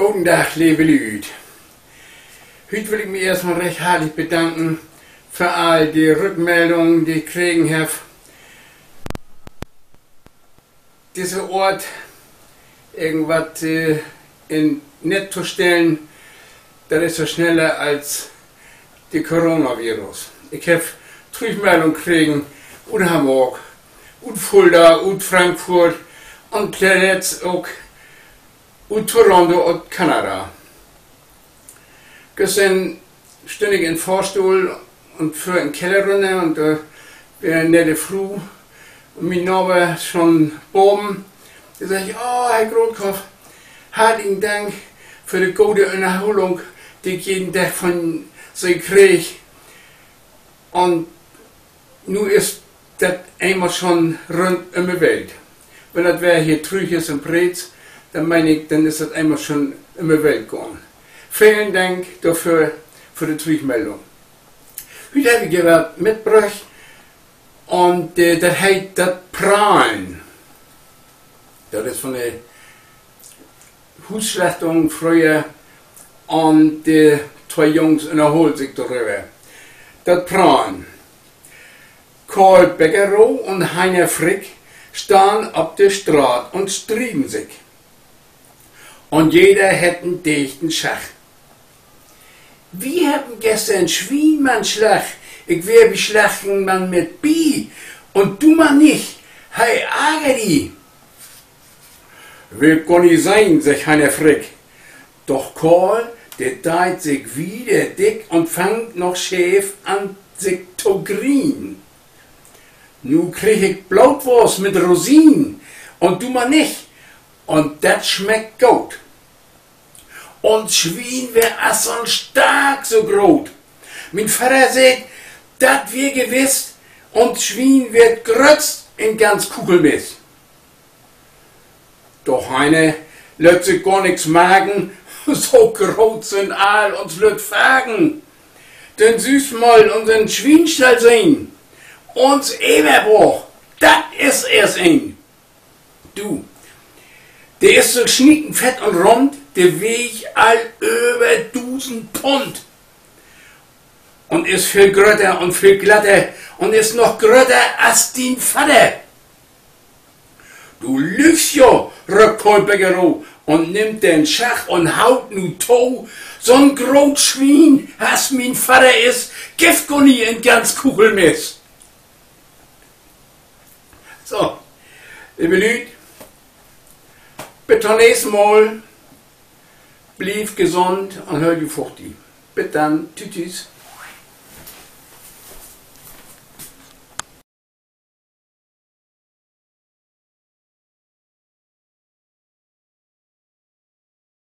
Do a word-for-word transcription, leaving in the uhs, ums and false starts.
Goden Dag, leve Lüüd. Hüüt will ik mi eerstmal recht hartlich bedanken för all de Rückmeldungen, de ik kregen heff. Disse Oort, irgendwat, äh, in Nett to stellen, dat is so sneller as de Coronavirus. Ik heff Trüchmeldung kregen ut Hamborg, ut Fulda, ut Frankfurt un toletzt ok ut Toronto, ut Kanada. Güstern stünn ik in Fohrstohl un föhr in Keller rünner un dor weer 'n nette Fru, mien Naver, schon baven. De seggt: Oh, Herr Grootkopp, hartlichen Dank för de gode Ünnerholung, de ik jeden Dag von Se krieg. Un nu is dat eenmal schon rund üm de Welt. Wenn dat weer hier trüch is in Preetz, denn meen ik, denn is dat eenmal schon üm de Welt gahn. Velen Dank dorför, för de Trüchmeldung. Hüüt heff ik hier wat mitbröcht un, äh, dat heet dat Prahlen. Dat is von de Huusslachtung fröher un de twee Jungs ünnerhoolt sik doröver. Dat Prahlen. Karl Beckerow un Heiner Frick stahn op de Straat un strieden sik. Un jeder hett en deegten Schacht. Wi hebben güstern Swien man slacht, ik weer bi Slachten man mit bi, un du man nich, he arger di. Will ik gor nich sehn, seggt Heiner Frick. Doch Karl, de deit sik wieder dick un fangt noch scheef an sik to grienen. Nu krieg ik Blootwust mit Rosinen un du man nich, un dat smeckt goot. Uns Swien weer as so'n Stark so groot. Mien Vadder seggt, dat weer gewiss, uns Swien weer 't gröttst in ganz Kuchelmiß. Doch Heiner lett sik gor nix marken, so groot sünd all uns lütt Farken. Denn sühst mal unsen Swienstall sehn. Uns Everborg, dat is eerst een. Du, de is so sniekenfett un rund, de weegt al över dusend Pund. Un is veel grötter un veel glatter un is noch grötter as dien Vadder. Du lüggst jo, röppt Karl Beckerow un nimmt den Schacht un haut nu to. So'n groot Swien, as mien Vadder is, gifft gor nich in ganz Kuchelmiß. So, leve Lüüd, bit to'n nächsten Mal. Blievt gesund un hoolt ju fuchtig. Bit denn. Tschüss, tschüss.